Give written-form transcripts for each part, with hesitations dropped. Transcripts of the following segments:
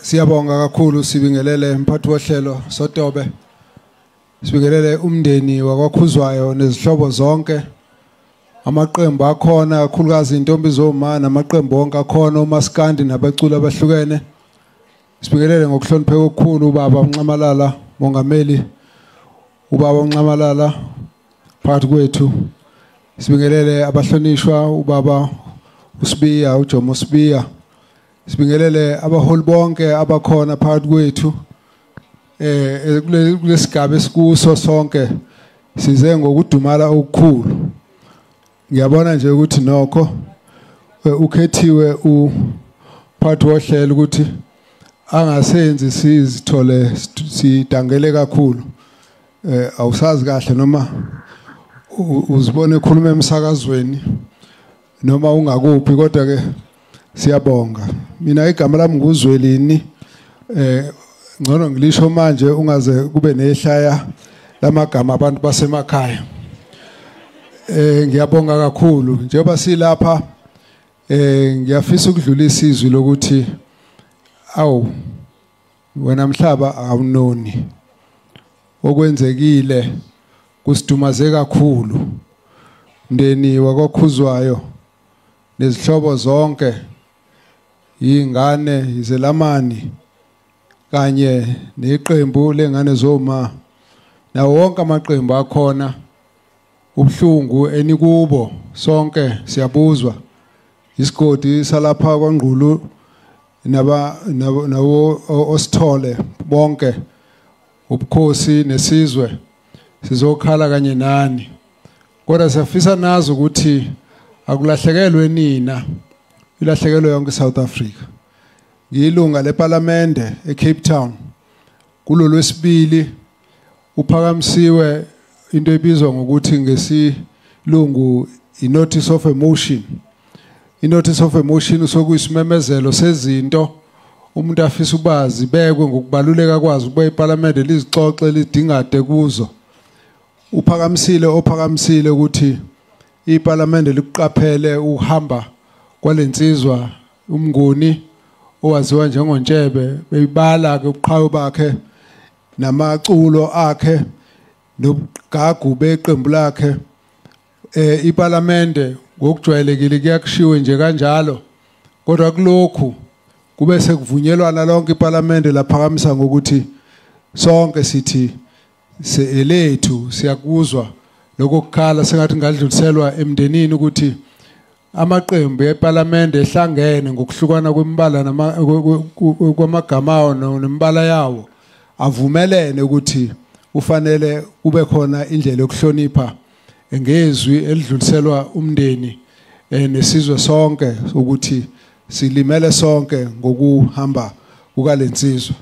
Siyabonga kakhulu, sibingelele mphathi wohlelo Sotobe. Sibingelele umndeni wakwaKhuzwayo nezihlobo zonke. Amaqembu akhona kakhulukazi intombi zoma namaqembu wonke akhona uMaskandi nabaculi abahlukene. Sibingelele ngokuhlonipheka okukhulu ubaba uNxamalala, mongameli ubaba uNxamalala phakathi kwethu. Sibingelele abahlonishwa ubaba uSibiya, uJomo Sibiya. Sibingelele abaholi bonke abakhona phakathi kwethu. Kulesigaba esikuso sonke size ngokudumala okukhulu. Ngiyabona nje ukuthi nokho ukhethiwe uphathi wohlelo ukuthi angasenzi sizithole sidangele kakhulu. Awusazi kahle noma uzibone ekhuluma emsakazweni noma ungakuphi, kodwa ke siyabonga. Mina igama lami nguZwelini, ngcono ngilisho manje ungaze kube nehlaya lamagama abantu basemakhaya. Ngiyabonga kakhulu njengoba silapha. Ngiyafisa ukudlulisa izwi lokuthi awu wena mhlaba awunoni, okwenzekile kusidumaze kakhulu. Mndeni wakwaKhuzwayo nezihlobo zonke, ingane, izelamani kanye neqembu lengane zoma nawo wonke amaqembu akhona, ubuhlungu enikubo sonke siyabuzwa. Isigodi salapha kwaNgqulu nawo osithole bonke ubukhosi nesizwe sizokhala kanye nani, kodwa siyafisa nazi ukuthi akulahlekelwe nina, ilahlekelwe yonke South Africa. Ngiyilunga leParlamente eCape Town. Kulolwesibili uphakamisiwe into ebizwa ngokuthi ngesilungu i-notice of emotion. I-notice of emotion sokuyisimemezelo sezinto umuntu afisa ubazi bekwe ngokubaluleka kwazo ukuba iParlamente lizixoxe lidingade kuzo. Uphakamisile ophakamisile ukuthi iParlamente likuqaphele ukuhamba kwalensizwa uMnguni owaziwa njengoNtshebe, beyibala ke ubuqhawe bakhe namaculo akhe nobugagu beqembu lakhe. iParlamente ngokujwayelekile kuyakushiwe nje kanjalo, kodwa kulokhu kube sekuvunyelwana lonke iParlamente laphakamisa ngokuthi sonke sithi selethu siyakuzwa lokho kukhala, sengathi ngadluliselwa emndenini ukuthi amaqembu eParlamente ehlangene ngokuhlukana kwemibala kwamagama awo nemibala yawo avumelene ukuthi ufanele kube khona indlela yokuhlonipha ngezwi elidluliselwa umndeni nesizwe sonke ukuthi silimele sonke ngokuhamba kukalensizwa.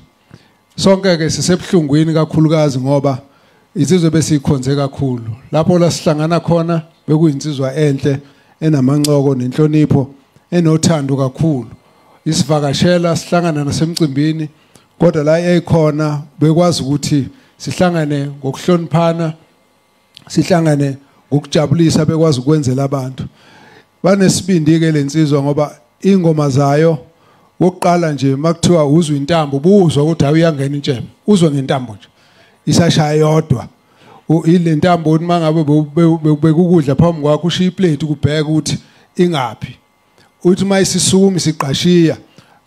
Sonke ke sisebuhlungwini kakhulukazi ngoba insizwe besikhonze kakhulu. Lapho la sihlangana khona bekuyinsizwa enhle enamancoko nenhlonipho enothando kakhulu. Isivakashela sihlangana nasemcimbini, kodwa la eyikhona bekwazi ukuthi sihlangane ngokuhloniphana, sihlangane ngokujabulisa, bekwazi ukwenzela abantu. Banesibindi ke lensizwa ngoba ingoma zayo wokuqala nje makuthiwa uzwe intambo buzwa ukuthi awuyangena intshebe, uzwe ngentambo nje isashaya yodwa. Ile ntambo uthi mangabe bekukudla phambi kwakho ushiya iplate ukubheka ukuthi ingaphi, uthi mayisisukuma isiqashiya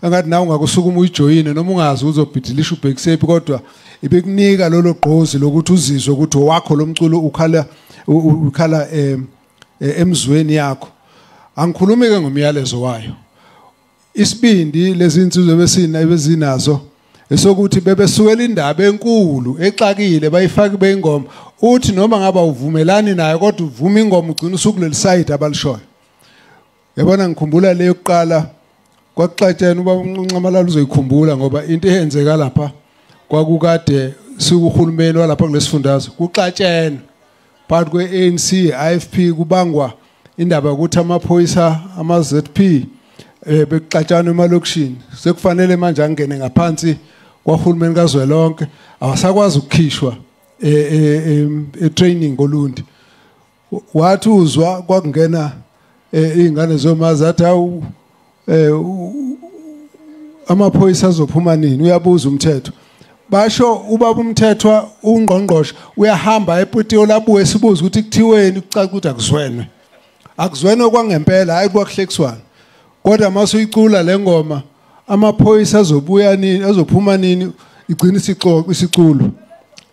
engathi nawe ungakusukuma uyijoyine noma ungazi uzobhidilisha ubhekisephi, kodwa ibekunika lolo gqozi lokuthi uzizwe ukuthi owakho lo mculo ukhala ukhala emzweni yakho. Angikhulumi ke ngomyalezo wayo. Isibindi lezi insizwe besina bezinazo esokuthi bebesukela indaba enkulu exakile bayifake beyingoma, uthi noma ngaba uvumelani nayo kodwa uvuma ingoma ugcina usukuleli side abalishoyo. Yabona, ngikhumbula leyo yokuqala kwakuxatshena uba uNxamalala uzoyikhumbula ngoba into eyenzeka lapha kwakukade sikuhulumeni walapha kulesifundazwe kuxatshena phakathi kwe-ANC IFP kubangwa indaba yokuthi amaphoyisa ama-ZP bekuxatshana emalokishini, sekufanele manje angene ngaphansi kwahulumeni kazwelonke, awasakwazi ukukhishwa e-training koLundi. Wathi uzwa kwakungena izingane zomazi athi awu Amaphoyisa azophuma nini? Uyabuza umthetho. Basho ubaba uMthethwa ungqongqoshe uyahamba ePitoli abuye sibuze ukuthi kuthiweni, kucaca ukuthi akuzwenwe. Akuzwenwe kwangempela, hayi kwakuhlekiswana. Kodwa masuyicula le ngoma amaphoyisa azobuya nini, azophuma nini, igcina isixoxo isiculo.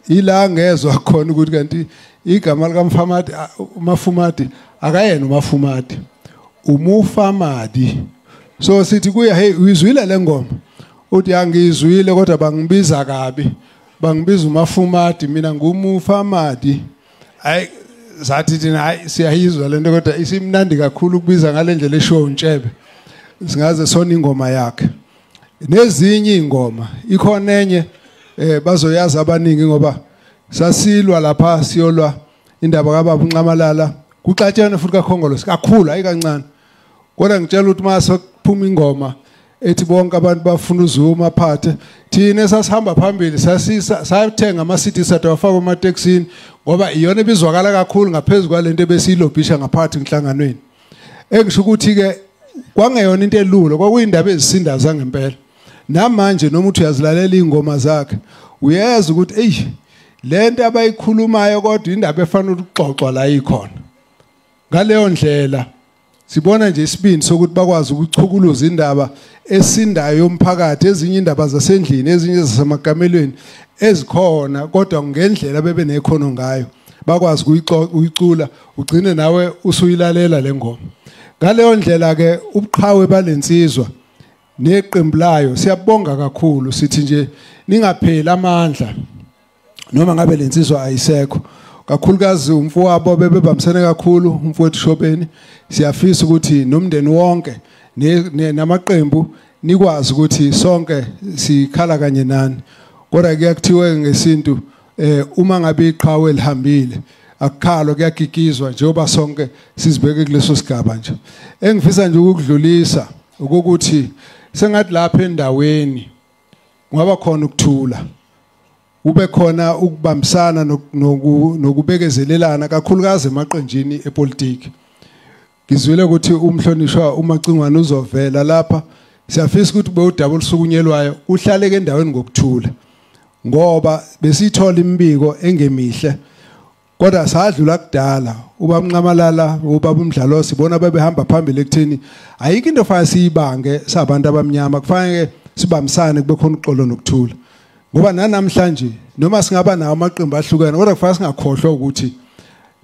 Ila ngezwe khona ukuthi kanti igama likaMfamadi uMafumadi akayena uMafumadi, uMufamadi. So sithi kuye, hey, uyizwile le ngoma? Uthi angizwile kodwa bangibiza kabi, bangibiza uMafumadi, mina nguMufamadi. Hayi sathi thina hayi siyayizwa lento kodwa isimnandi kakhulu ukubiza ngalendlela eshiwo uNtshebe. Singaze sona ingoma yakhe. Nezinye ingoma ikhona enye bazoyazi abaningi ngoba sasilwa lapha siyolwa indaba kababa uNxamalala, kuxatshene futhi kaKhongolose kakhulu, hayi kancane. Kodwa ngitshela ukuthi mase kuphuma ingoma ethi bonke abantu bafuna uZuma aphathe, thina sasihamba phambili sathenga ama-CD sathi wafaka ematekisini ngoba iyona ebizwakala kakhulu ngaphezulu kwalento ebesiyilobhisha ngaphakathi enhlanganweni. Engisho ukuthi ke kwangeyona into elula, kwakuyindaba ezisindayo zangempela. Namanje noma uthi uyazilalela ingoma zakhe uyezwa ukuthi eyi lento abayikhulumayo kodwa indaba efanele ukuxoxwa la ikhona. Ngaleyo ndlela sibona nje isibindi sokuthi bakwazi ukuchukuluza indaba esindayo yomphakathi, ezinye indaba zasendlini, ezinye zasemakamelweni ezikhona, kodwa ngendlela bebe nekhono ngayo bakwazi ukuyicula, ugcine nawe usuyilalela le ngoma. Ngaleyo ndlela ke ubuqhawe balensizwa neqembu layo siyabonga kakhulu, sithi nje ningapheli amandla noma ngabe lensizwa ayisekho. Kakhulukazi umfowabo bebebambisene kakhulu, umfowethu Shobeni, siyafisa ukuthi nomndeni wonke namaqembu nikwazi ukuthi sonke sikhala kanye nani. Kodwa kuyakuthiwe ngesintu uma ngabe iqhawe lihambile akukhalo, kuyagigizwa njengoba sonke sizibeke kuleso sigaba nje. Engifisa nje ukudlulisa ukuthi sengathi lapha endaweni kungaba khona ukuthula, ube khona ukubambisana nokubekezelelana kakhulukazi emaqenjini epolitiki. Ngizwile ukuthi umhlonishwa uMacingwane uzovela lapha, siyafisa ukuthi kube udaba olusukunyelwayo uhlaleke endaweni ngokuthula, ngoba besithola imibiko engemihle kodwa sadlula kudala. Ubaba uNxamalala, ubaba uMdlalo sibona bebehamba phambili ekutheni ayikho into fanele siyibange sabantu abamnyama, kufanele sibambisane kube khona uxolo nokuthula. Ngoba nanamhlanje noma singaba nawo amaqembu ahlukene kodwa kufanele singakhohlwa ukuthi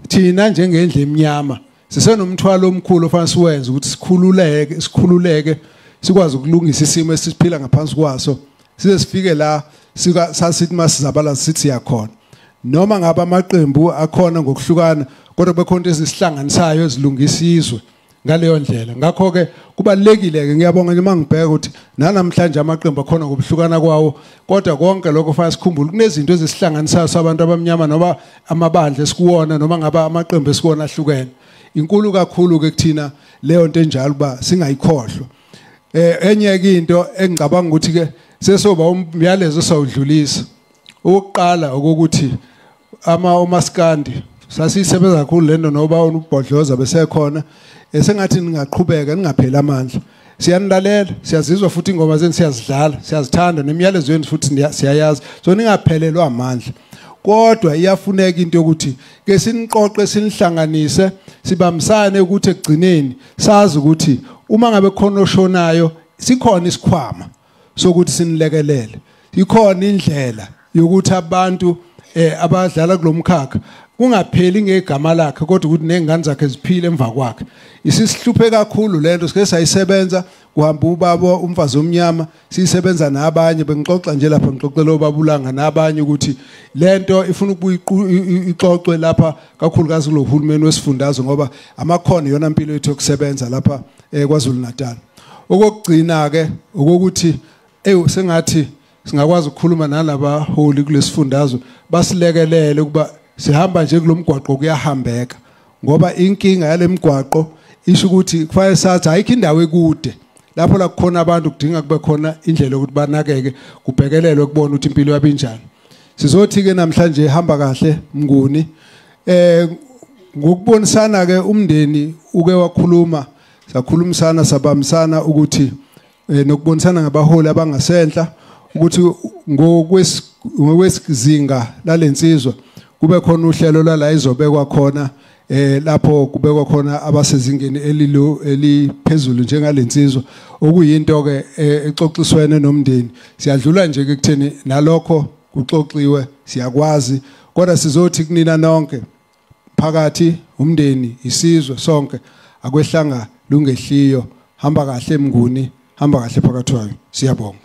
thina njengendlu emnyama sisenomthwalo omkhulu ofanele siwenze ukuthi sikhululeke sikwazi ukulungisa isimo esiphila ngaphansi kwaso, size sifike la sasithi masizabala sithi siyakhona. Noma ngabe amaqembu akhona ngokuhlukana kodwa bekhona into ezisihlanganisayo ezilungisa izwe ngaleyo ndlela. Ngakho ke kubalekile ke, ngiyabonga nje mangibheka ukuthi nanamhlanje amaqembu akhona ngokuhlukana kwawo, kodwa konke lokho fanele sikhumbule kunezinto ezisihlanganisayo sabantu abamnyama noma amabandla esikuwona noma ngaba amaqembu esikuwona ahlukene. Inkulu kakhulu ke kuthina leyo nto enjalo ba singayikhohlwa. Enye ke into engicabanga ukuthi ke sesoba umyalezo sawudlulisa okokuqala ukuthi ama omaskandi sasisebenza kakhulu lento noba uBhodloza besekhona, esengathi ningaqhubeka ningapheli amandla. Siyanilalela, siyazizwa futhi ingoma zenu siyazidlala, siyazithanda nemiyalezo yenu futhi siyayazi, so ningaphelelwa amandla. Kodwa iyafuneka into yokuthi ke siniqoqe sinihlanganise sibambisane ukuthi ekugcineni sazi ukuthi uma ngabe khona oshonayo sikhona isikhwama sokuthi sinilekelele, ikhona indlela yokuthi abantu abadlala kulomkhakha kungapheli ngegama lakhe kodwa ukuthi nezingane zakhe ziphile emva kwakhe. Isisihluphe kakhulu lento, sike sayisebenza kuhamba ubaba umfazi omnyama, siyisebenza nabanye, bengixoxa nje lapha ngixoxela obabulanga nabanye ukuthi lento ifuna ukubuya ixoxwe lapha kakhulukazi kulohulumeni wesifundazwe ngoba amakhono iyona impilo yethu yokusebenza lapha KwaZulu Natal. Okokugcina ke ukuthi sengathi singakwazi ukukhuluma nalabaholi kulesifundazwe basilekelele ukuba sihamba nje kulomgwaqo kuyahambeka, ngoba inkinga yalemgwaqo isho ukuthi kufanele sathi ayikho indawo ekude lapho la kukhona abantu kudinga kube khona indlela yokuthi banakeke kubhekelelwe kubona ukuthi impilo yabo injani. Sizothi ke namhlanje hamba kahle Mnguni. Ngokubonisana ke umndeni uke wakhuluma, sakhulumisana sabambisana ukuthi Nokubonisana ngabaholi abangasenhla ukuthi ngokwesizinga lalensizwa kube khona uhlelo lala izobekwa khona, lapho kubekwa khona abasezingeni eliphezulu njengalensizwa, okuyinto ke exoxiswene nomndeni. Siyadlula nje ekutheni nalokho kuxoxiwe, siyakwazi, kodwa sizothi kunina nonke phakathi umndeni, isizwe sonke, akwehlanga lungehliyo. Hamba kahle Mnguni, hamba kahle Phakathwayo. Siyabonga.